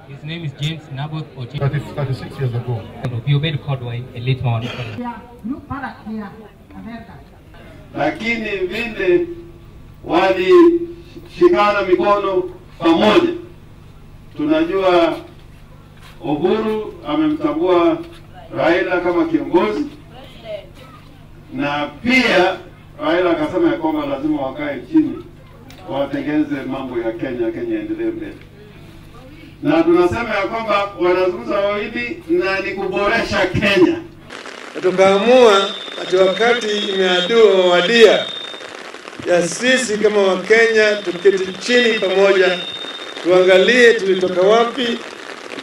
His name is James Naboth Otieno. 36 years ago. Obed Kodwai, a late man. Lakini vile walishikana mikono pamoja. Tunajua Uhuru amemtambua Raila kama kiongozi, na pia Raila akasema ya kwamba lazima wakae chini watengeneze mambo ya Kenya, Kenya endelee mbele. Na tunasema ya kwamba wanazungumza wawili na ni kuboresha Kenya. Na tukaamua ati wakati imewadia ya sisi kama Wakenya tuketi chini pamoja, tuangalie tulitoka wapi,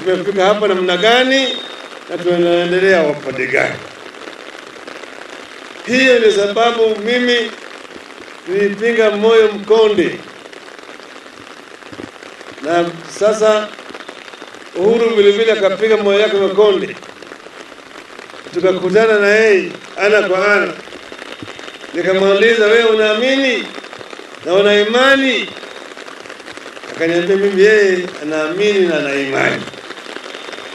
tumefika hapa namna gani, na tunaendelea upande gani. Hiyo ni sababu mimi nilipinga moyo mkonde. Na sasa Uhuru vile vile akapiga moyo yake mkonde. Tukakutana na yeye ana kwa ana. Nikamuuliza, wewe unaamini na una imani? Akaniambia mimi yeye anaamini na ana imani.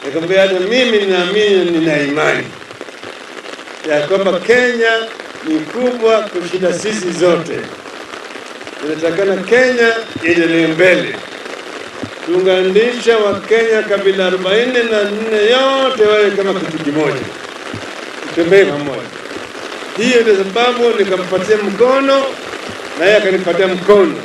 Nikamwambia hata mimi ninaamini na nina imani ya kwamba Kenya ni kubwa kushinda sisi zote. Inatakana Kenya iendelee mbele. Tuunganisha wa Kenya kabila 44 yote wawe kama kitu kimoja, tutembee pamoja. Hiyo ndio sababu nikampatia mkono na yeye akanipatia mkono.